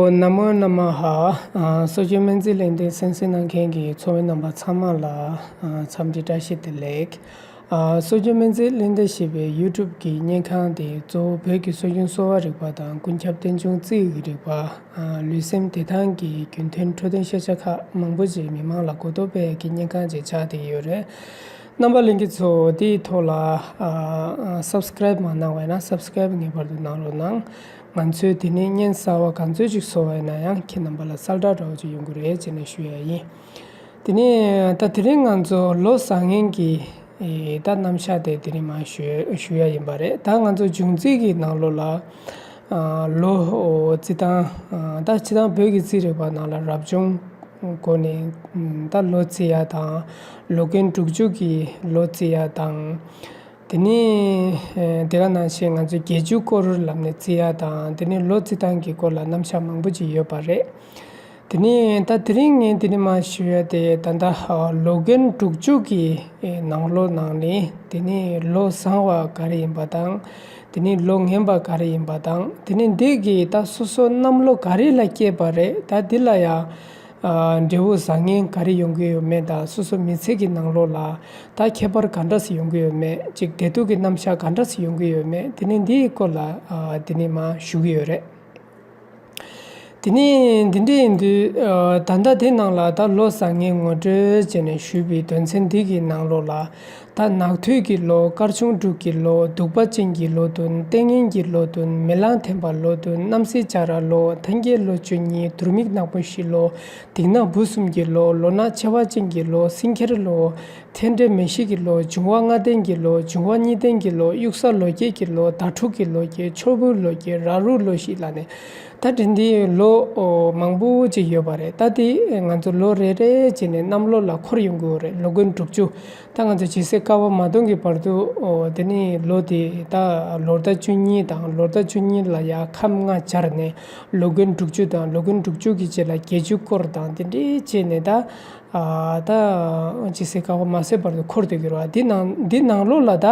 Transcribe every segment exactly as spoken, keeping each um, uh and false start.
ནམ་མོ་ནམ་མ་ཧ། ཨ། སྲོལ་རྒྱུན་སྨན་རྩིས་གླེང་སྟེགས་གསན་གཟིགས་གནང་མཁན་གྱི་ཚོར་བའི་རྣམ་པ་ཚང་མ་ལ། ཨ། འཚམས་འདྲི་བཀྲ་ཤིས་བདེ་ལེགས། ཨ། སྲོལ་རྒྱུན་སྨན་རྩིས་གླེང་སྟེགས་ཞེས་པའི་ཡུ་ཊུབ་ཀྱི་བརྙན་ཁང་དེ་གཙོ་བོ་བོད་ཀྱི་སྲོལ་རྒྱུན་གསོ་བ་རིག་པ་དང་ཀུན་ཁྱབ་རྟེན་འབྱུང་རྩིས་ཀྱི་རིག་པ། ཨ། ལུས་སེམས་བདེ་ཐང་གི་རྒྱུན་མཐུན་འཕྲོད་བསྟེན་ཤེས་བྱ་ཁག་མང་པོ་ཞིག་མི་མང་ལ་གོ་རྟོགས་སྤེལ་ཡག་གི་བརྙན་ཁང་ཅིག་ཆགས་བསྡད་ཡོད་རེད། རྣམ་པ་ལྷན་རྒྱས་ཚོ་དེའི་ཐོག་ལ། ཨ། ཨ། སབ་སི་ཀ་རེབ་མ་གནང་བ་ཡིན་ན་སབ་སི་ཀ་རེབ་ངེས་པར་དུ་གནང་རོགས་གནང་། ང་ཚོས་དེ་ནས་བརྙན་གསར་བ་ག་ཚོད་ཅིག་བཟོ་བ་ཡིན་ན་ཡང་ཁྱེད་རྣམ་པ་ལ་གསལ་བསྒྲགས་འདྲ་བོ་ཅིག་ཡོང་གི་རེད་ཅེས་ནས་ཞུ་ཡ་ཡིན། དེ་ནས་ད་དེ་རིང་ང་ཚོ་ལོ་བཟང་ངན་གྱི། ཨེ། ད་རྣམ་གཞག་དེ་དེ་རིང་མར་ཞུ་ཞུ་ཡ་ཡིན་པ་རེད། ད་ང་ཚོ་འབྱུང་རྩིས་ཀྱི་ནང་ལོགས་ལ། ཨ། ལོ་རྩི་སྟངས། ཨ། ད་སྤྱིར་བཏང་བོད་ཀྱི་རྩིས་རིག་པ་ནང་ལ་རབ་བྱུང་སྒོ་ནས། ཨ། ད་ལོ་རྩི་ཡ་དང་། ལོ་རྒན་དྲུག་ཅུ་གི་ལོ་རྩི་ཡ་དང་། དེ་ནས། ཨེ། དེ་ག་ནང་བཞིན་ང་ཚོ་བརྒྱད་ཅུ་སྐོར་ལབ་ནས་རྩི་ཡ་དང་། དེ་ནས་ལོ་རྩི་སྟངས་ཀྱི་སྐོར་ལ་རྣམ་གཞག་མང་པོ་ཅིག་ཡོད་པ་རེད། དེ་ནས་ད་དེ་རིང་ངས་དེ་ནས་མར་ཞུ་ཡ་དེ་ད་ལྟ། ཨ། ལོ་རྒན་དྲུག་ཅུ་གི། ཨེ། ནང་ལོགས་ནང་ནས་དེ་ནས་ལོ་བཟང་བ་ག་རེ་ཡིན་པ་དང་། དེ་ནས་ལོ་ངན་པ་ག་རེ་ཡིན་པ་དང་། དེ་ནས་འདི་གི་ད་སོ་སོ་གནམ་ལོ་ག་རེ་ལ་སྐྱེས་པ་རེད། ད་འདི་ལ་ཡང་། ཨ། འབྲས་བུ་བཟང་ངན་ག་རེ་ཡོང་གི་ཡོད་མེད་དང་། སོ་སོ་མི་ཚེ་གི་ནང་ལོགས་ལ་ད་ཁྱད་པར་ག་འདྲ་ཞིག་ཡོང་གི་ཡོད་མེད། ཅིག་བདེ་སྡུག་གི་རྣམ་གཞག་ག་འདྲ་ཞིག་ཡོང་གི་ཡོད་མེད། དེ་ནས་འདིའི་སྐོར་ལ། ཨ། དེ་ནས་མར་ཞུ་གི་ཡོད་རེད། དེ་ནས་འདི་འདྲ་ཡིན་དུས། ཨ། ད་ལྟ་དེ་ནང་ལ་ད་ལོ་བཟང་ངན་ངོ་སྤྲོད་བྱས་ནས་ཞུས་པའི་དོན་ཚན་འདི་གི་ནང་ལོགས་ལ། ད་ནག་ཐུལ་གྱི་ལོ། སྐར་ཆུང་འབྲུག་གི་ལོ། གདུག་པ་ཅན་གྱི་ལོ་ཐུན། ལྟས་ངན་གྱི་ལོ་ཐུན། མེ་གླང་ཐེམ་པ་ལོ་ཐུན། རྣམ་སྲས་ལྕགས་ར་ལོ། ཐང་རྒྱལ་ལོ་བཅུ་གཉིས། དུར་མིག་ནག་པོ་བཞི་ལོ། སྡིག་ནག་འབུ་གསུམ་གྱི་ལོ། ལོ་ནག་མཆེ་བ་ཅན་གྱི་ལོ། སྲིན་ཁྱེར་ལོ། ཐན་འདྲེ་མེ་བཞི་གི་ལོ། འབྱུང་བ་ལྔ་ལྡན་གྱི་ལོ། འབྱུང་བ་གཉིས་ལྡན་གྱི་ལོ། དབྱུག་ས་ལོ་སྐྱེས་ཀྱི་ལོ། ཟླ་དྲུག་གི་ལོ་སྐྱེས། ཆོ་འབུ་ལོ་སྐྱེས། ར་རུ་ལོ་བཞི་ལ་ནས། ད་དེ་འདྲའི་ལོ། ཨོ། མང་པོ་ཅིག་ཡོད་པ་རེད། ད་དེ་ང་ཚོ་ལོ་རེ་རེ་བྱས་ནས་གནམ་ལོ་ལ་འཁོར་ཡོང་གི་ཡོད་རེད། ལོ་རྒན་དྲུག་ཅུ། ད་ང་ཚོ་ཇི་སྲིད་སྐར་མ་མ་སྟོང་གི་བར་དུ། ཨོ། དེ་ནས་ལོ་དེ་ད་ལོ་ཟླ་བཅུ་གཉིས་དང་། ལོ་ཟླ་བཅུ་གཉིས་ལ་ཡ་ཁམས་ལྔ་སྦྱར་ནས་ལོ་རྒན་དྲུག་ཅུ་དང་། ལོ་རྒན་དྲུག་ཅུ་གི་རྗེས་ལ་བརྒྱད་ཅུ་སྐོར་དང་། དེ་འདྲའི་བྱས་ནས་ད། ཨ། ད་ཇི་སྲིད་སྐར་མ་མ་ཟད་བར་དུ་འཁོར་སྡོད་ཀྱི་རེད་བ། འདི་ནང་འདི་ནང་ལོགས་ལ་ད།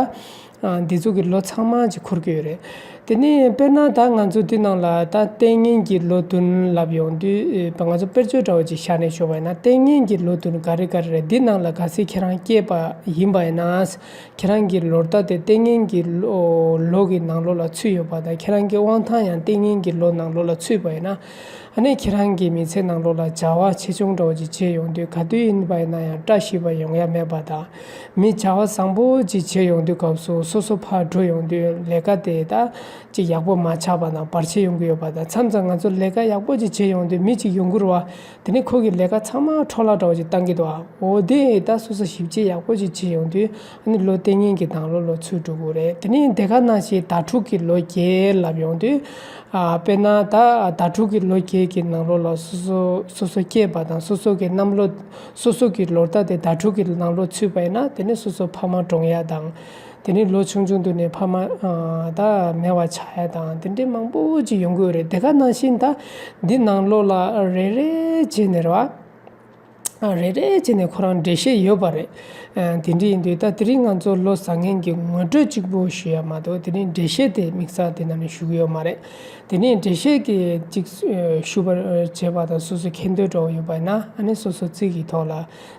ཨ། འདི་ཚོ་གི་ལོ་ཚང་མ་ཅིག་འཁོར་གྱི་ཡོད་རེད། དེ་ནས་དཔེར་ན་ད་ང་ཚོ་འདི་ནང་ལ་ད་ལྟས་ངན་གྱི་ལོ་ཐུན་ལབ་ཡོང་དུས། ཨེ། ང་ཚོ་དཔེར་བརྗོད་འདྲ་བོ་ཅིག་བཞག་ནས་ཞུ་བ་ཡིན་ན། ལྟས་ངན་གྱི་ལོ་ཐུན་ག་རེ་ག་རེ་རེད། འདི་ནང་ལ་གལ་སྲིད་ཁྱེད་རང་སྐྱེས་པ་ཡིན་པ་ཡིན་ན། ཁྱེད་རང་གི་ལོ་ཟླ་དེ་ལྟས་ངན་གྱི་ལོ་ལོ་གི་ནང་ལོགས་ལ་ཚུད་ཡོད་པ་དང་། ཁྱེད་རང་གི་དབང་ཐང་ཡང་ལྟས་ངན་གྱི་ལོ་ནང་ལོགས་ལ་ཚུད་པ་ཡིན་ན། ཨ་ནི་ཁྱེད་རང་གི་མི་ཚེ་ནང་ལོགས་ལ་བྱ་བ་ཆེ་ཆུང་འདྲ་བོ་ཅིག་བྱེད་ཡོང་དུས། ག་དུས་ཡིན་པ་ཡིན་ན་ཡང་བཀྲ་ཤིས་པ་ཡོང་ཡ་མེད་པ་དང་། མི་བྱ་བ་བཟང་པོ་ཅིག་བྱེད་ཡོང་དུས་སྐབས་སུ་སོ་སོ་ཕར་འགྲོ་ཡོང་དུས་ལས་ཀ་དེ་ད་ཅིག་ཡག་པོ་མ་ཆགས་པ་དང་བར་ཆད་ཡོང་གི་ཡོད་པ་དང་། མཚམས་མཚམས་ང་ཚོ་ལས་ཀ་ཡག་པོ་ཅིག་བྱེད་ཡོང་དུས་མི་ཅིག་ཡོང་གི་རེད་བ། དེ་ནས་ཁོ་གི་ལས་ཀ་ཚང་མ་འཕྲོ་བརླག་འདྲ་བོ་ཅིག་བཏང་གི་འདུག་ཨ། འོ་དེ་ད་སོ་སོ་ཞིབ་དཔྱད་ཡག་པོ་ཅིག་བྱེད་ཡོང་དུས། ཨ་ནི་ལོ་ལྟས་ངན་གྱི་ནང་ལོགས་ལ་ཚུད་འགྲོ་གི་རེད། དེ་ནས་དེ་ག་ནང་བཞིན་ཟླ་དྲུག་གི་ལོ་བརྒྱད་ལབ་ཡོང་དུས། ཨ། དཔེར་ན་ད་ཟླ་དྲུག་གི་ལོ་བརྒྱད་ཀྱི་ནང་ལོགས་ལ་སོ་སོ་སོ་སོ་སྐྱེས་པ་དང་། སོ་སོ་གི་གནམ་ལོ། སོ་སོ་གི་ལོ་ཟླ་དེ་ཟླ་དྲུག་གི་ནང་ལོགས་ཚུད་པ་ཡིན་ན། དེ་ནས་སོ་སོ་ཕ་མ་གྲོངས་ཡ་དང་། དེ་ནས་ལོ་ཆུང་ཆུང་དུས་ནས་ཕ་མ། ཨ། ད་མེད་པ་ཆགས་ཡ་དང་། དེ་འདྲའི་མང་པོ་ཅིག་ཡོང་གི་ཡོད་རེད། དེ་ག་ནང་བཞིན་ད་འདི་ནང་ལོགས་ལ་རེ་རེ་བྱས་ནས་རེད་བ། ཨ། རེ་རེ་བྱས་ནས་ཁོ་རང་འགྲེལ་བཤད་ཡོད་པ་རེད། ཨ། དེ་འདྲ་ཡིན་དུས་ད་དེ་རིང་ང་ཚོ་ལོ་བཟང་ངན་གྱི་ངོ་སྤྲོད་གཅིག་པོ་ཞུ་ཡ་མ་གཏོགས། དེ་རིང་འགྲེལ་བཤད་དེ་དམིགས་བསལ་དེ་ནང་ནས་ཞུ་གི་ཡོད་མ་རེད། དེ་ནས་འགྲེལ་བཤད་ཀྱི་གཅིག་ཞུ་བར་བྱེད་པ་དང་། སོ་སོ་མཁྱེན་འདོད་འདྲ་བོ་ཡོད་པ་ཡིན་ན། ཨ་ནི་སོ་སོ་རྩིས་ཀྱི་ཐོག་ལ་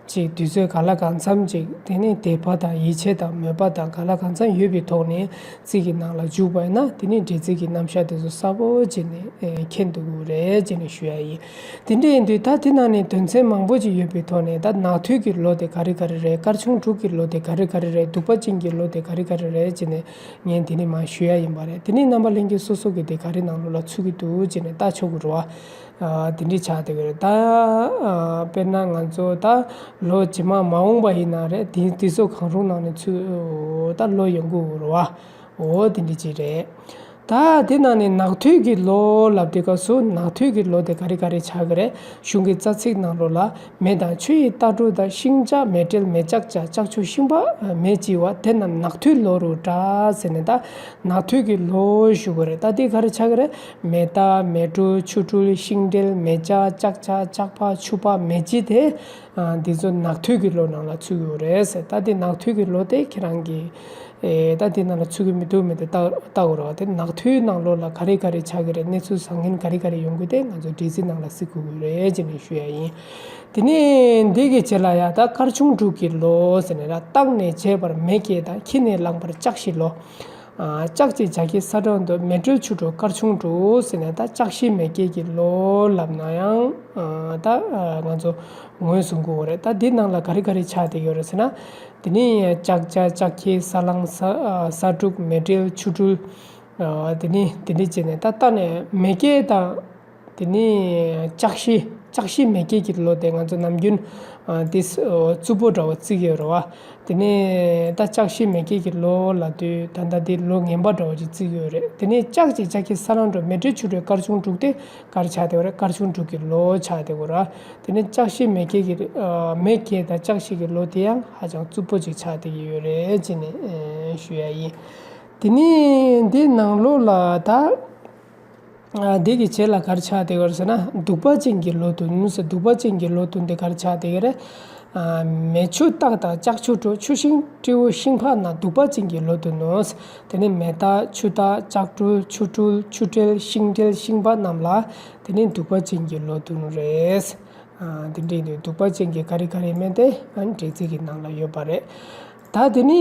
ཅིག་དུས་ཚོད་ག་ལ་གང་འཚམ་ཅིག་དེ་ནས་དད་པ་དང་ཡིད་ཆེས་དང་མོས་པ་དང་ག་ལ་གང་འཚམ་ཡོད་པའི་ཐོག་ནས་རྩིས་ཀྱི་ནང་ལ་འཇུག་པ་ཡིན་ན། དེ་ནས་འགྲེལ་རྩིས་ཀྱི་རྣམ་གཞག་དེ་ཚོ་གསལ་པོ་བྱས་ནས། ཨེ། མཁྱེན་ཐུབ་ཀྱི་རེད་ཅེས་ནས་ཞུ་ཡ་ཡིན། དེ་འདྲ་ཡིན་དུས་ད་དེ་ནང་ནས་དོན་ཚན་མང་པོ་ཅིག་ཡོད་པའི་ཐོག་ནས། ད་ནག་ཐུལ་གྱི་ལོ་དེ་ག་རེ་ག་རེ་རེད། སྐར་ཆུང་འབྲུག་གི་ལོ་དེ་ག་རེ་ག་རེ་རེད། གདུག་པ་ཅན་གྱི་ལོ་དེ་ག་རེ་ག་རེ་རེད་ཅེས་ནས་ངས་དེ་ནས་མར་ཞུ་ཡ་ཡིན་པ་རེད། དེ་ནས་རྣམ་པ་ལྷན་རྒྱས་སོ་སོ་གི་དེ་ག་རེ་ནང་ལོགས་ལ་ཚུད་ཀྱི་འདུག་ཅེས་ནས་ལྟ་ཆོག་གི་རེད་བ། ཨ། དེ་འདྲ་ཆགས་བསྡད་ཀྱི་རེད། ད། ཨ། དཔེར་ན་ང་ཚོ་ད་ལོ་རྗེས་མ་མ་འོངས་པ་ཡིན་ན་རེད། དེ་དེ་ཚོ་གང་རུང་ནང་ནས་ཚུད་ད་ལོ་ཡོང་གི་ཡོད་རེད་བ། འོ་དེ་འདྲ་ཅིག་རེད། ད་དེ་ནང་ནས་ནག་ཐུལ་གྱི་ལོ་ལབ་དུས་སྐབས་སུ། ནག་ཐུལ་གྱི་ལོ་དེ་ག་རེ་ག་རེ་ཆགས་ཀྱི་རེད། གཞུང་གི་རྩ་ཚིག་ནང་ལོགས་ལ། མེ་དང་ཆུ་ཡི་རྟ་ཕྲུག་དང་། ཤིང་བྱ་མེ་སྤྲེལ་མེ་ལྕགས་བྱ། ལྕགས་ཆུ་ཤིང་ཕག་མེ་ལྕི་བ། དེ་རྣམས་ནག་ཐུལ་ལོ་རུ་གྲགས་ཟེར་ནས། ད་ནག་ཐུལ་གྱི་ལོ་ཞུ་གི་རེད། ད་དེ་ག་རེ་ཆགས་ཀྱི་རེད། མེ་རྟ། མེ་ཕྲུག་ཆུ་སྦྲུལ། ཤིང་འབྲས། མེ་བྱ། ལྕགས་བྱ། ལྕགས་ཕག་ཆུ་ཕག་མེ་ལྕི་དེ། ཨ། འདི་ཚོ་ནག་ཐུལ་གྱི་ལོ་ནང་ལ་ཚུད་ཡོད་རེད་ཟེར། ད་དེ་ནག་ཐུལ་གྱི་ལོ་དེ་ཁྱེད་རང་གི། ཨེ་ད་དེ་ནང་ལ་ཚུད་ཀྱི་མི་འདུག་མི་འདུག་ལྟ་ལྟ་དགོས་རེད་བ། དེ་ནག་ཐིག་ནང་ལོགས་ལ་ག་རེ་ག་རེ་ཆགས་ཀྱི་རེད། གནས་ཚུལ་བཟང་ངན་ག་རེ་ག་རེ་ཡོང་གི་དེ་ང་ཚོ་འདྲི་རྩད་ནང་ལ་གཟིགས་དགོས་ཀྱི་རེད་ཅེས་ནས་ཞུ་ཡ་ཡིན། དེ་ནས་འདི་གི་རྗེས་ལ་ཡ་ད་སྐར་ཆུང་དྲུག་གི་ལོ་ཟེར་ནས་ར། བརྟགས་ནས་བྱས་པར་མེ་བསྐྱེད་དང་། ཁྱེར་ནས་བླངས་པར་ལྕགས་བཞི་ལོ། ཨ་ལྕགས་ཀྱི་ལྗགས་ཀྱི་ས་བྲག་འདོད། མེ་སྤྲེལ་ཆུ་དྲུག་སྐར་ཆུང་དྲུག་ཟེར་ནས་ད་ལྕགས་བཞི་མེ་བསྐྱེད་ཀྱི་ལོ་ལབ་ན་ཡང་ཨ་ད་ཨ་ང་ཚོ་ངོས་བཟུང་དགོས་རེད། ད་འདི་ནང་ལ་ག་རེ་ག་རེ་ཆགས་བསྡད་ཡོད་རེད་ཟེར་ན། དེ་ནས་ལྕགས་བྱ་ལྕགས་ཁྱི་ས་གླང་ས་ཨ་ས་འབྲུག་མེ་སྤྲེལ་ཆུ་སྦྲུལ། ཨ་དེ་ནས་དེ་འདྲ་བྱས་ནས་ད་ལྟ་ནས་མེ་བསྐྱེད་དང་། དེ་ནས་ལྕགས་བཞི་ལྕགས་བཞི་མེ་བསྐྱེད་ཀྱི་ལོ་དེ་ང་ཚོ་ནམ་རྒྱུན་ཨ་དེ་ཨ་རྩུབ་པོ་འདྲ་བོ་བརྩི་གི་ཡོད་རེད་བ། དེ་ནས་ད་ལྕགས་བཞི་མེ་བསྐྱེད་ཀྱི་ལོ་ལབ་དུས་ད་ལྟ་དེ་ལོ་ངན་པ་འདྲ་བོ་ཅིག་བརྩི་གི་ཡོད་རེད། དེ་ནས་ལྕགས་ཀྱི་ལྕགས་ཁྱི་ས་གླང་དྲུག་མེ་སྤྲེལ་ཆུ་སྦྲུལ་སྐར་ཆུང་དྲུག་དེ་ག་རེ་ཆགས་བསྡད་ཡོད་རེད། སྐར་ཆུང་དྲུག་གི་ལོ་ཆགས་བསྡད་ཡོད་རེད་བ། དེ་ནས་ལྕགས་བཞི་མེ་བསྐྱེད་ཀྱི་ཨ་མེ་བསྐྱེད་དང་ལྕགས་བཞི་གི་ལོ་དེ་ཡང་ཧ་ཅང་རྩུབ་པོ་ཅིག་ཆགས་བསྡད་ཀྱི་ཡོད་རེད་ཅེས་ནས་ཨེ་ཞུ་ཡ་ཡིན། དེ་ནས་འདི་ནང་ལོགས་ལ་ད་ཨ་འདི་གི་རྗེས་ལ་ག་རེ་ཆགས་བསྡད་ཡོད་རེད་ཟེར་ན། གདུག་པ་ཅན་གྱི་ལོ་བདུན་ཟེར། གདུག་པ་ཅན་གྱི་ལོ་བདུན་དེ་ག་རེ་ཆགས་བསྡད་ཀྱི་རེད། ཨ་མེ་ཆུ་སྟག་དང་ལྕགས་ཆུ་དྲུག་ཆུ་ཤིང་སྤྲེའུ་ཤིང་ཕག་ནག་གདུག་པ་ཅན་གྱི་ལོ་བདུན་ནོ། དེ་ནས་མེ་སྟག་ཆུ་སྟག་ལྕགས་སྦྲུལ་ཆུ་སྦྲུལ་ཆུ་སྤྲེལ་ཤིང་སྤྲེལ་ཤིང་ཕག་རྣམས་ལ་དེ་ནས་གདུག་པ་ཅན་གྱི་ལོ་བདུན་རེད། ཨ་དེ་འདྲ་ཡིན་དུས་གདུག་པ་ཅན་གྱི་ག་རེ་ག་རེ་མེད་དེ་ཨ་འགྲེལ་ཚིག་གི་ནང་ལ་ཡོད་པ་རེད། ད་དེ་ནས་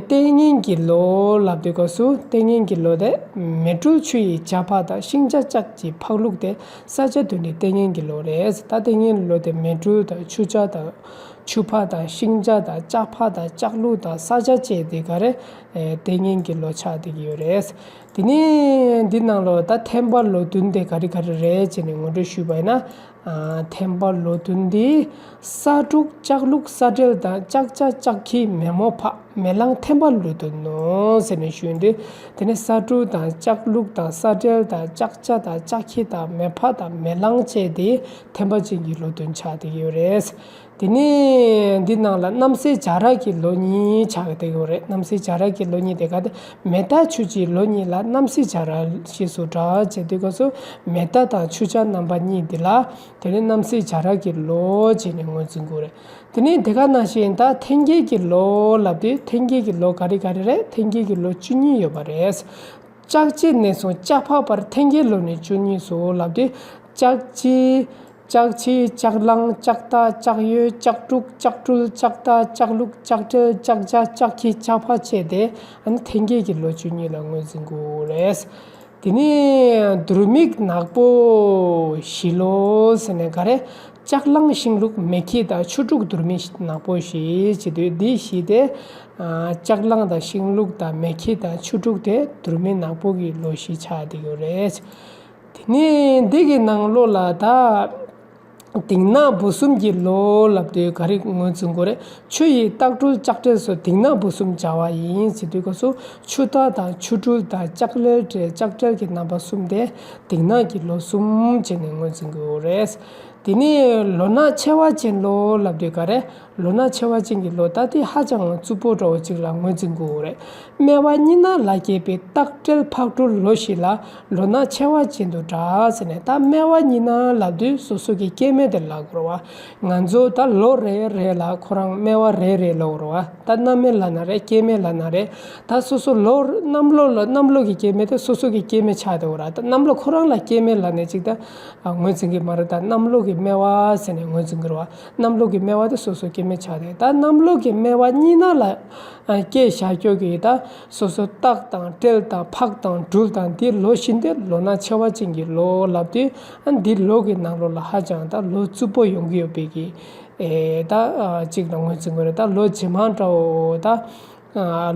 ལྟས་ངན་གྱི་ལོ་ལབ་དུས་སྐབས་སུ་ལྟས་ངན་གྱི་ལོ་དེ་མེ་སྤྲེལ་ཆུ་ཡི་བྱ་ཕག་དང་ཤིང་བྱ་ལྕགས་ཀྱི་ཕག་ལུག་དེ་ས་བྱ་བདུན་ནི་ལྟས་ངན་གྱི་ལོ་རེད། ད་ལྟས་ངན་ལོ་དེ་མེ་སྤྲེལ་དང་ཆུ་བྱ་དང་ཆུ་ཕག་དང་ཤིང་བྱ་དང་ལྕགས་ཕག་དང་ལྕགས་ལུག་དང་ས་བྱ་བཅས་དེ་ག་རེ་ཨེ་ལྟས་ངན་གྱི་ལོ་ཆགས་བསྡད་ཀྱི་ཡོད་རེད། དེ་ནས་འདི་ནང་ལོ་ད་ཐེམ་པ་ལོ་བདུན་དེ་ག་རེ་ག་རེ་རེད་ཅེས་ནས་ངོ་སྤྲོད་ཞུས་པ་ཡིན་ན། ཨ་ཐེམ་པ་ལོ་བདུན་འདི་ས་འབྲུག་ལྕགས་ལུག་ས་སྤྲེལ་དང་ལྕགས་བྱ་ལྕགས་ཁྱི་མེ་མོ་ཕག་མེ་གླང་ཐེམ་པ་ལོ་བདུན་ནོ་ཟེར་ནས་ཞུས་འདུག་དེ་ནས་ས་འབྲུག་དང་ལྕགས་ལུག་དང་ས་སྤྲེལ་དང་ལྕགས་བྱ་དང་ལྕགས་ཁྱི་དང་མེ་ཕག་དང་མེ་གླང་བཅས་དེ་ཐེམ་པ་ཅན་གྱི་ལོ་བདུན་ཆགས་བསྡད་ཀྱི་ཡོད་རེད། དེ་ནས་འདི་ནང་ལ་གནམ་སའི་བྱ་ར་གི་ལོ་གཉིས་ཆགས་བསྡད་ཡོད་རེད། གནམ་སའི་བྱ་ར་གི་ལོ་གཉིས་དེ་ག་དེ་མེ་སྟག་ཆུ་བྱའི་ལོ་གཉིས་ལ་གནམ་སའི་བྱ་ར་ཞེས་སུ་གྲགས་བྱེད་དུས་སྐབས་སུ་མེ་སྟག་དང་ཆུ་བྱ་རྣམ་པ་གཉིས་འདི་ལ་དེ་ནས་གནམ་སའི་བྱ་ར་གི་ལོ་བྱས་ནས་ངོས་འཛིན་དགོས་རེད། དེ་ནས་དེ་ག་ནང་བཞིན་ད་འཐེན་འཁྱེར་གྱི་ལོ་ལབ་དུས་འཐེན་འཁྱེར་གྱི་ལོ་ག་རེ་ག་རེ་རེད། འཐེན་འཁྱེར་གྱི་ལོ་བཅུ་གཉིས་ཡོད་པ་རེད། ལྕགས་བྱི་ནས་བཟུང་ལྕགས་ཕག་བར་འཐེན་འཁྱེར་ལོ་ནི་བཅུ་གཉིས་སོ་ལབ་དུས། ལྕགས་བྱི། ལྕགས་བྱི། ལྕགས་གླང་། ལྕགས་སྟག་ལྕགས་ཡོས། ལྕགས་འབྲུག་ལྕགས་སྦྲུལ། ལྕགས་སྟག་ལྕགས་ལུག་ལྕགས་སྤྲེལ། ལྕགས་བྱ། ལྕགས་ཁྱི། ལྕགས་ཕག་བཅས་ཏེ་ཨ་ནི་འཐེན་འཁྱེར་གྱི་ལོ་བཅུ་གཉིས་ལ་ངོས་འཛིན་དགོས་རེད། དེ་ནས་དུར་མིག་ནག་པོ་བཞི་ལོ་ཟེར་ནས་ག་རེ། ལྕགས་གླང་ཤིང་ལུག་མེ་ཁྱི་དང་ཆུ་འབྲུག་དུར་མིག་ནག་པོ་བཞི་བྱེད་དུས་འདི་བཞི་དེ། ཨ་ལྕགས་གླང་དང་ཤིང་ལུག་དང་མེ་ཁྱི་དང་ཆུ་འབྲུག་དེ་དུར་མིག་ནག་པོ་གི་ལོ་བཞི་ཆགས་བསྡད་ཡོད་རེད། དེ་ནས་འདི་གི་ནང་ལོགས་ལ་ད་དིང་ནག་འབུ་གསུམ་གྱི་ལོ་ལབ་དུས་ག་རེ་ངོས་འཛིན་དགོས་རེད། ཆུ་ཡི་སྟག་སྦྲུལ་ལྕགས་སྤྲེལ་སོགས་དིང་ནག་འབུ་གསུམ་བྱ་བ་ཡིན་ཟེར་དུས་སྐབས་སུ་ཆུ་སྟག་དང་ཆུ་སྦྲུལ་དང་ལྕགས་ལེལ་སྤྲེལ་ལྕགས་སྤྲེལ་གྱི་རྣམ་པ་གསུམ་དེ་དིང་ནག་གི་ལོ་གསུམ་བྱས་ནས་ངོས་འཛིན་དགོས་རེད། དེ་ནས་ལོ་ནག་མཆེ་བ་ཅན་ལོ་ལབ་དུས་ག་རེ། ལོ་ནག་མཆེ་བ་ཅན་གྱི་ལོ་ད་དེ་ཧ་ཅང་རྩུབ་པོ་འདྲ་བོ་ཅིག་ལ་ངོས་འཛིན་དགོས་རེད། སྨེ་བ་གཉིས་ནག་ལ་སྐྱེས་པའི་སྟག་སྤྲེལ་ཕག་སྦྲུལ་ལོ་བཞི་ལ་ལོ་ནག་མཆེ་བ་ཅན་དུ་གྲགས་ཟེར་ནས། ད་སྨེ་བ་གཉིས་ནག་ལབ་དུས་སོ་སོ་གི་སྐྱེ་དམན་དེ་ལབ་དགོས་རེད་བ། ང་ཚོ་ད་ལོ་རེ་རེ་ལ་ཁོ་རང་སྨེ་བ་རེ་རེ་ལབ་དགོས་རེད་བ། ད་སྣ་སྨེ་ལབ་ན་རེད། སྐྱེ་དམན་ལབ་ན་རེད། ད་སོ་སོ་ལོ་གནམ་ལོ་ལ་གནམ་ལོ་གི་སྐྱེ་དམན་དེ་སོ་སོ་གི་སྐྱེ་དམན་ཆགས་བསྡད་ཡོད་རེད། ད་གནམ་ལོ་ཁོ་རང་ལ་སྐྱེ་དམན་ལབ་ནས་ཅིག་ད་ངོས་འཛིན་གྱི་མ་རེད། ད་གནམ་ལོ་གི་སྨེ་བ་ཟེར་ནས་ངོས་འཛིན་གྱི་རེད་བ། གནམ་ལོ་གི་སྨེ་བ་དེ་སོ་སོ་སྐྱེ་དམན་ཆགས་བསྡད། ད་གནམ་ལོ་གི་སྨེ་བ་གཉིས་ནག་ལ་སྐྱེས་བཞག་རྒྱུ་གི་ད་སོ་སོ་སྟག་དང་སྤྲེལ་དང་ཕག་དང་སྦྲུལ་དང་འདི་ལོ་བཞི་འདི་ལོ་ནག་མཆེ་བ་ཅན་གྱི་ལོ་ལབ་དུས་ཨ་འདི་ལོ་གི་ནང་ལོགས་ལ་ཧ་ཅང་ད་ལོ་རྩུབ་པོ་ཡོང་གི་ཡོད་པའི་གི་ཨེ་ད་ཅིག་ལ་ངོས་འཛིན་དགོས་རེད། ད་ལོ་རྗེས་མ་འདྲ་བོ་ད།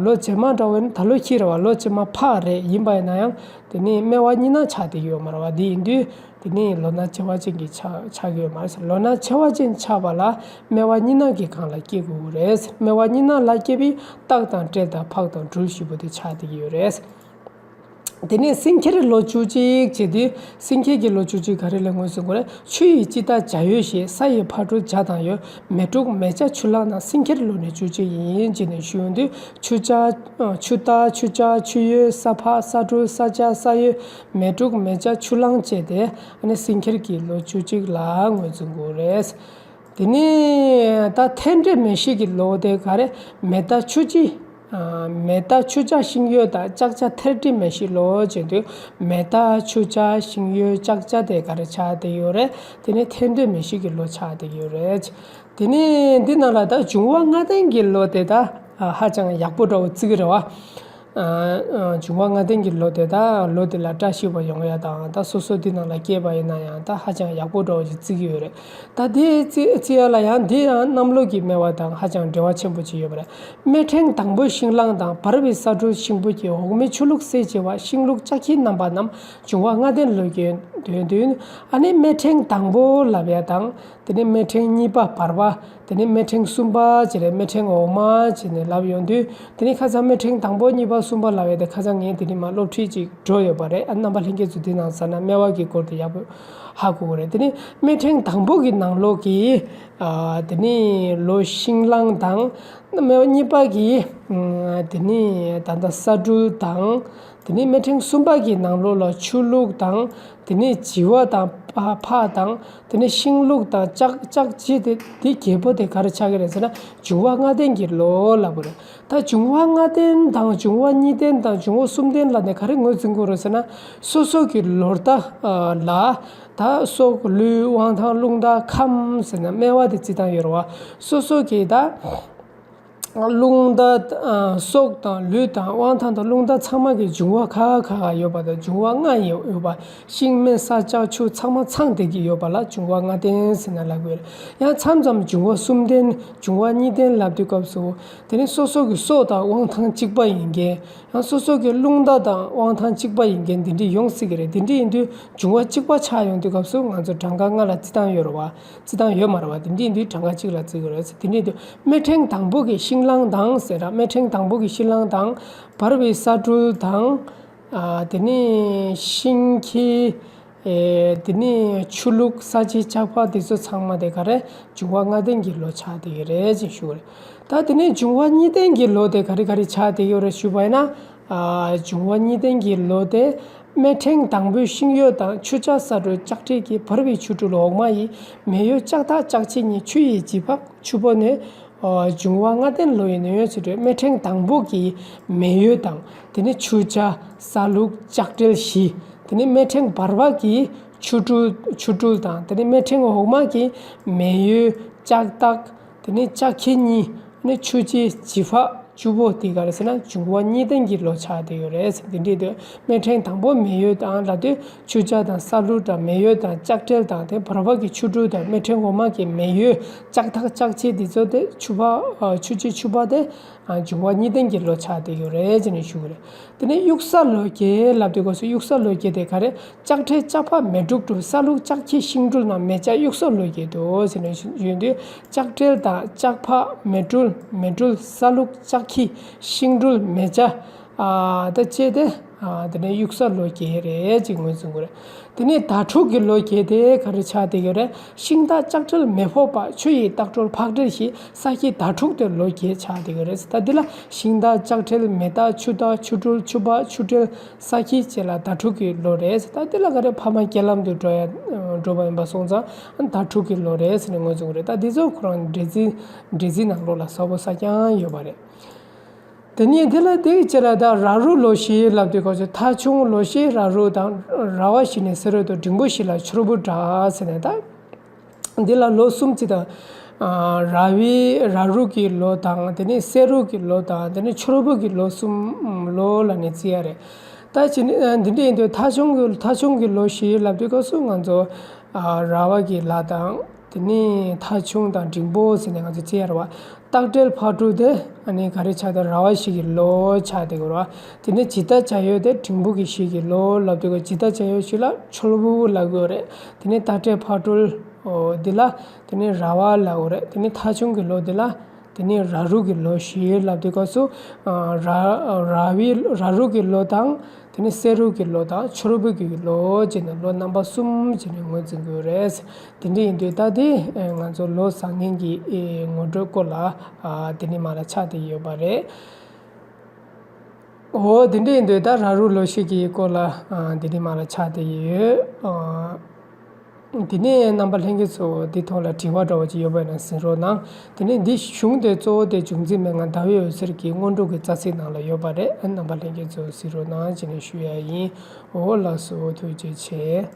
ལོ་རྗེས་མ་འདྲ་བོ་ནི་ད་ལོ་ཁྱི་རེད་བ། ལོ་རྗེས་མ་ཕག་རེད། ཡིན་པ་ཡིན་ན་ཡང་དེ་ནི་སྨེ་བ་གཉིས་ནག་ཆགས་བསྡད་ཡོད་མ་རེད་བ། དེ་ཡིན་དུས་དེ་ནི་ལོ་ནག་མཆེ་བ་ཅན་གྱི་ཆགས་ཆགས་ཀྱི་ཡོད་མ་རེད། ལོ་ནག་མཆེ་བ་ཅན་ཆགས་པ་ལ་སྨེ་བ་གཉིས་ནག་གི་སྒང་ལ་སྐྱེ་དགོས་ཀྱི་རེད། སྨེ་བ་གཉིས་ནག་ལ་སྐྱེས་པའི་སྟག་དང་སྤྲེལ་དང་ཕག་དང་སྦྲུལ་བཞི་པོ་དེ་ཆགས་བསྡད་ཀྱི་ཡོད་རེད། དེ་ནས་སེང་གེར་ལོ་བཅུ་གཅིག་བྱེད་དུས་སེང་གེ་གི་ལོ་བཅུ་གཅིག་ག་རེ་ལ་ངོས་འཛིན་དགོས་རེད། ཆུ་ཡི་དཔྱིད་རྟགས་བྱ་ཡོས་ཞེས། ས་ཡི་ཕ་སྦྲུལ་བྱ་དང་ཡོས། མེ་འབྲུག་མེ་བྱ་ཆུ་གླང་རྣམས་སེང་གེར་ལོ་ནི་བཅུ་གཅིག་ཡིན་ཅེས་ནས་ཞུ་ཡོང་དུས་ཆུ་བྱ། ཆུ་སྟག་ཆུ་བྱ་ཆུ་ཡོས་ས་ཕག་ས་སྦྲུལ་ས་བྱ་ས་ཡོས་མེ་འབྲུག་མེ་བྱ་ཆུ་གླང་བཅས་ཏེ་ཨ་ནི་སེང་གེར་གྱི་ལོ་བཅུ་གཅིག་ལ་ངོས་འཛིན་དགོས་རེད། དེ་ནས་ད་མཐེབ་འདྲེ་མེ་བཞི་གི་ལོ་དེ་ག་རེ། མེ་སྟག་ཆུ་བྱི། མེ་རྟ་ཆུ་བྱ་ཤིང་ཡོས་དང་ལྕགས་བྱ་ཐེར་ཏི་མེ་བཞི་ལོ་བྱེད་དུས། མེ་རྟ་ཆུ་བྱ་ཤིང་ཡོས་ལྕགས་བྱ་དེ་ག་རེ་ཆགས་བསྡད་ཡོད་རེད། དེ་ནས་ཐེར་ཏི་མེ་བཞི་གི་ལོ་ཆགས་བསྡད་ཡོད་རེད། དེ་ནས་འདི་ནང་ལ་ད་འབྱུང་བ་ལྔ་ལྡན་གྱི་ལོ་དེ་ད་ཧ་ཅང་ཡག་པོ་འདྲ་བོ་བརྩི་གི་རེད་བ། འབྱུང་བ་ལྔ་ལྡན་གྱི་ལོ་དེ་ད་ལོ་དེ་ལ་བཀྲ་ཤིས་པ་ཡོང་ཡ་དང་ད་སོ་སོ་འདི་ནང་ལ་སྐྱེས་པ་ཡིན་ན་ཡང་ད་ཧ་ཅང་ཡག་པོ་འདྲ་བོ་ཞིག་བརྩི་གི་ཡོད་རེད། ད་དེ་བརྩི་བརྩི་ཡ་ལ་ཡང་འདི་ཡང་གནམ་ལོ་གི་སྨེ་བ་དང་ཧ་ཅང་འབྲེལ་བ་ཆེན་པོ་ཅིག་ཡོད་པ་རེད། སྨེ་ཕྲེང་དང་པོའི་ཤིང་གླང་དང་། བར་བའི་ས་སྦྲུལ་ཤིང་ཕོ་སྐྱེས། འོག་མའི་ཆུ་ལུག་སེ་བྱེ་བ། ཤིང་ལུག་ལྕགས་ཁྱི་རྣམ་པ་རྣམས། འབྱུང་བ་ལྔ་ལྡན་ལོ་རྒྱུས་འདོན་དུས། ཨ་ནི་སྨེ་ཕྲེང་དང་པོ་ལབ་ཡ་དང་། དེ་ནས་སྨེ་ཕྲེང་གཉིས་པ་བར་པ། དེ་ནས་སྨེ་ཕྲེང་གསུམ་པ་བྱས་ནས་སྨེ་ཕྲེང་འོག་མ་བྱས་ནས་ལབ་ཡོང་དུས། དེ་ནས་ཁ་སང་སྨེ་ཕྲེང་དང་པོ་གཉིས་པ་གསུམ་པ་ལབ་ཡ་དེ་ཁ་སང་ངས་དེ་ནས་མ་སློབ་ཁྲིད་ཅིག་འགྲོ་ཡོད་པ་རེད། ཨ་རྣམ་པ་ལྷན་རྒྱས་ཚོ་འདི་ནང་ཟ་ན་སྨེ་བ་གི་སྐོར་དེ་ཡག་པོ་ཧ་གོ་གི་རེད། དེ་ནས་སྨེ་ཕྲེང་དང་པོ་གི་ནང་ལོགས་ཀྱི། ཨ། དེ་ནས་ལོ་ཤིང་གླང་དང་། སྨེ་བ་གཉིས་པ་གི། ཨ། དེ་ནས་ད་ལྟ་ས་སྦྲུལ་དང་། དེ་ནས་སྨེ་ཕྲེང་གསུམ་པ་གི་ནང་ལོགས་ལ་ཆུ་ལུག་དང་། དེ་ནས་བྱི་བ་དང་ཕག་དང་། དེ་ནས་ཤིང་ལུག་དང་ལྕགས་ལྕགས་བྱི་དེ་དེ་བརྒྱད་པོ་དེ་ག་རེ་ཆགས་ཀྱི་རེད་ཟེར་ན། འབྱུང་བ་ལྔ་ལྡན་གྱི་ལོ་ལབ་དགོས་རེད། ད་འབྱུང་བ་ལྔ་ལྡན་དང་འབྱུང་བ་གཉིས་ལྡན་དང་འབྱུང་བ་གསུམ་ལྡན་ལབ་ནས་ག་རེ་ངོས་འཛིན་དགོས་རེད་ཟེར་ན། སོ་སོ་གི་ལོ་རྟགས་ལ་ད་སྲོག་ལུས་དབང་ཐང་རླུང་རྟ་ཁམས་ཟེར་ན་སྨེ་བ་དེ་རྩི་སྟངས་ཡོད་རེད་བ། སོ་སོ་གི་ད་རླུང་རྟ། སྲོག་དང་ལུས་དང་དབང་ཐང་དང་རླུང་རྟ་ཚང་མ་གི་འབྱུང་བ་ཁག་ཁག་ཡོད་པ་དང་འབྱུང་བ་ལྔ་ཡོད་པ། ཤིང་སྨེ་ས་ལྕགས་ཆུ་ཚང་མ་ཚང་བསྡད་ཀྱི་ཡོད་པ་ལ་འབྱུང་བ་ལྔ་ལྡན་ཟེར་ན་ལབ་དགོས་རེད། ཡང་མཚམས་མཚམས་འབྱུང་བ་གསུམ་ལྡན། འབྱུང་བ་གཉིས་ལྡན་ལབ་དུས་སྐབས་སུ། དེ་ནི་སོ་སོ་གི་སྲོག་དང་དབང་ཐང་གཅིག་པ་ཡིན་མཁན། ཡང་སོ་སོ་གི་རླུང་རྟ་དང་དབང་ཐང་གཅིག་པ་ཡིན་མཁན་འདི་འདྲ་ཡོང་སྲིད་ཀྱི་རེད། འདི་འདྲ་ཡིན་དུས་འབྱུང་བ་གཅིག་པ་ཆགས་ཡོང་དུས་སྐབས་སུ་ང་ཚོ་གྲངས་ཀ་ལྔ་ལ་རྩི་སྟངས་ཡོད་རེད་བ། རྩི་སྟངས་ཡོད་མ་རེད་བ། འདི་འདྲ་ཡིན་དུས་གྲངས་ཀ་གཅིག་ལ་རྩི་དགོས་རེད། འདི་འདྲ་ཡིན་དུས་སྨེ་ཕྲེང་དང་པོ་གི་ཤིང་གླང་དང་ཟེར་ར། སྨེ་ཕྲེང་དང་པོ་གི་ཤིང་གླང་དང་། བར་བའི་ས་སྦྲུལ་དང་། ཨ། དེ་ནས་ཤིང་ཁྱི། ཨེ། དེ་ནས་ཆུ་ལུག་ས་བྱི་ལྕགས་ཕག་འདི་ཚོ་ཚང་མ་དེ་ག་རེ་འབྱུང་བ་ལྔ་ལྡན་གྱི་ལོ་ཆགས་བསྡད་ཡོད་རེད་ཅེས་ཞུ་བ་རེད། ད་དེ་ནས་འབྱུང་བ་གཉིས་ལྡན་གྱི་ལོ་དེ་ག་རེ་ག་རེ་ཆགས་བསྡད་ཡོད་རེད་ཞུས་པ་ཡིན་ན། ཨ། འབྱུང་བ་གཉིས་ལྡན་གྱི་ལོ་དེ་སྨེ་ཕྲེང་དང་པོའི་ཤིང་ཡོས་དང་། ཆུ་བྱ་ས་སྦྲུལ་ལྕགས་བྲེ་གི། བར་བའི་ཆུ་སྦྲུལ་འོག་མ་ཡི། མེ་ཡོས་ལྕགས་ཐག་ལྕགས་བྱི་གཉིས། ཆུ་ཡི་བྱི་ཕག་ཆུ་ཕོ་ནས། ཨ། འབྱུང་བ་ལྔ་ལྡན་ལོ་ཡིན་ནོ་ཡོད་ཟེར་དུས་སྨེ་ཕྲེང་དང་པོ་གི་མེ་ཡོས་དང་། དེ་ནས་ཆུ་བྱ་ས་ལུག་ལྕགས་བྲེ་བཞི། དེ་ནས་སྨེ་ཕྲེང་བར་པ་གི་ཆུ་སྦྲུལ་ཆུ་སྦྲུལ་དང་། དེ་ནས་སྨེ་ཕྲེང་འོག་མ་གི་མེ་ཡོས་ལྕགས་ཐག་དེ་ནས་ལྕགས་ཁྱི་གཉིས། དེ་ནས་ཆུ་བྱི་བྱི་ཕག་ཆུ་ཕོ་དེ་ག་རེ་ཟེར་ན་འབྱུང་བ་གཉིས་ལྡན་གྱི་ལོ་ཆགས་བསྡད་ཡོད་རེད་ཟེར། དེ་འདྲའི་དུས་སྨེ་ཕྲེང་དང་པོ་མེ་ཡོས་དང་ལབ་དུས། ཆུ་བྱ་དང་ས་ལུག་དང་མེ་ཡོས་དང་ལྕགས་བྲེ་དང་དེ་བར་པ་གི་ཆུ་སྦྲུལ་དང་སྨེ་ཕྲེང་འོག་མ་གི་མེ་ཡོས་ལྕགས་ཐག་ལྕགས་བྱི་འདི་ཚོ་དེ་ཆུ་ཕག་ཨ། ཆུ་བྱི་ཆུ་ཕག་དེ་ཨ། འབྱུང་བ་གཉིས་ལྡན་གྱི་ལོ་ཆགས་བསྡད་ཡོད་རེད་ཅེས་ནས་ཞུ་གི་རེད། དེ་ནས་དབྱུག་ས་ལོ་རྒྱལ་ལབ་དུས་སྐབས་སུ་དབྱུག་ས་ལོ་རྒྱལ་དེ་ག་རེ། ལྕགས་བྲེ་ལྕགས་ཕག་མེ་འབྲུག་སྦྲུལ། ས་ལུག་ལྕགས་ཁྱི་ཤིང་སྦྲུལ་རྣམས་མེ་བྱ་དབྱུག་ས་ལོ་རྒྱལ་དུ་ཟེར་ནས་ཡོད་དུས། ལྕགས་བྲེ་དང་ལྕགས་ཕག་མེ་སྦྲུལ་མེ་སྦྲུལ་ས་ལུག་ལྕགས་ཁྱི་ཤིང་སྦྲུལ་མེ་བྱ། ཨ། ད་བཅས་ཏེ། ཨ། དེ་ནས་དབྱུག་ས་ལོ་རྒྱལ་རེད་ཅེས་ངོས་འཛིན་དགོས་རེད། དེ་ནས་ཟླ་དྲུག་གི་ལོ་རྒྱལ་དེ་ག་རེ་ཆགས་བསྡད་ཡོད་རེད། ཤིང་སྟག་ལྕགས་བྲེ་མེ་ཕོ་པ། ཆུ་ཡི་སྟག་སྦྲུལ་ཕག་བྲེ་བཞི། ས་ཁྱི་ཟླ་དྲུག་དེ་ལོ་རྒྱལ་ཆགས་བསྡད་ཡོད་རེད། ད་འདི་ལ་ཤིང་སྟག་ལྕགས་བྲེ་མེ་སྟག་ཆུ་སྟག་ཆུ་སྦྲུལ་ཆུ་ཕག་ཆུ་བྲེ་ས་ཁྱི་བཅས་ལ་ཟླ་དྲུག་གི་ལོ་རེད། ད་འདི་ལ་ག་རེ་ཕ་མ་རྒྱལ་ལམ་དུ་འགྲོ་ཡ་འགྲོ་བ་ཡིན་པ་སོང་ཙང་ཟླ་དྲུག་གི་ལོ་རེད་ཟེར་ནས་ངོས་འཛིན་དགོས་རེད། ད་འདི་ཚོ་ཁོ་རང་འགྲེལ་ཚིག་འགྲེལ་ཚིག་ནང་ལོགས་ལ་གསལ་པོ་གསལ་རྐྱང་ཡོད་པ་རེད། དེ་ནས་དེ་ལ་དེའི་ཕྱིར་ད་ར་རུ་ལོ་བཞི་ལབ་དུས་སྐབས་སུ་ཐ་ཆུང་ལོ་བཞི་ར་རུ་དང་། ར་བ་བཞི་ནས་སེ་རུ་དང་། འབྲིང་པོ་བཞི་ལ་ཆོར་བུ་འདྲ་ཟེར་ནས་ད། འདི་ལ་ལོ་གསུམ་ཅིག་དང་། ཨ། ར་བའི་ར་རུ་གི་ལོ་དང་། དེ་ནས་སེ་རུ་གི་ལོ་དང་། དེ་ནས་ཆོར་བུ་གི་ལོ་གསུམ་ལོ་ལ་ནས་བརྩི་ཡ་རེད། ད་ཅི་ནས་འདི་འདྲ་ཡིན་དུས་ཐ་ཆུང་གི་ཐ་ཆུང་གི་ལོ་བཞི་ལབ་དུས་སྐབས་སུ་ང་ཚོ། ཨ། ར་བ་གི་ལ་དང་། དེ་ནས་ཐ་ཆུང་དང་འབྲིང་པོ་ཟེར་ནས་ང་ཚོ་བརྩི་ཡ་རེད་བ། སྟག་སྦྲུལ་ཕག་གྲུ་དེ་ཨ་ནི་ག་རེ་ཆགས་ཏེ་ར་བ་བཞི་གི་ལོ་ཆགས་ཏེ་ཡོད་རེད་བ། དེ་ནས་བྱི་སྟག་བྱ་ཡོས་དེ་འབྲིང་པོ་གི་བཞི་གི་ལོ་ལབ་དུས་སྐབས་བྱི་སྟག་བྱ་ཡོས་བཞི་ལ་ཆོར་བུ་ལབ་ཀྱི་ཡོད་རེད། དེ་ནས་སྟག་སྦྲུལ་ཕག་གྲུ་འདི་ལ་དེ་ནས་ར་བ་ལབ་ཀྱི་ཡོད་རེད། དེ་ནས་ཐ་ཆུང་གི་ལོ་འདི་ལ། དེ་ནས་ར་རུ་གི་ལོ་བཞི་ལབ་དུས་སྐབས་སུ། ཨ། ར་ར་བའི་ར་རུ་གི་ལོ་དང་། དེ་ནས་སེ་རུ་གི་ལོ་དང་ཆོར་བུ་གི་ལོ་བྱས་ནས་ལོ་རྣམ་པ་གསུམ་བྱས་ནས་ངོས་འཛིན་དགོས་རེད། དེ་འདྲ་ཡིན་དུས་ད་དེ་ང་ཚོ་ལོ་བཟང་ངན་གྱི་ངོ་སྤྲོད་སྐོར་ལ། ཨ། དེ་ནས་མར་ལ་ཆགས་བསྡད་ཡོད་པ་རེད། འོ་དེ་འདྲ་ཡིན་དུས་ད་ར་རུ་ལོ་བཞི་གི་སྐོར་ལ། ཨ། དེ་ནས་མར་ལ་ཆགས་བསྡད་ཡོད། ཨ། དེ་ནས་རྣམ་པ་ལྷན་རྒྱས་ཚོ་འདི་ཐོག་ལ་དྲི་བ་འདྲ་བོ་ཅིག་ཡོད་པ་ཡིན་ན་གཟིགས་རོགས་གནང་། དེ་ནས་འདི་གཞུང་དེ་གཙོ་བོ་དེ་འབྱུང་རྩིས་མན་ངག་ཟླ་བའི་འོད་ཟེར་གྱི་སྔོན་འགྲོ་གི་རྩ་ཚིག་ནང་ལ་ཡོད་པ་རེད། རྣམ་པ་ལྷན་རྒྱས་ཚོ་གཟིགས་རོགས་གནང་ཅེས་ནས་ཞུ་ཡ་ཡིན། འོ་ལགས་སོ། ཐུགས་རྗེ་ཆེ།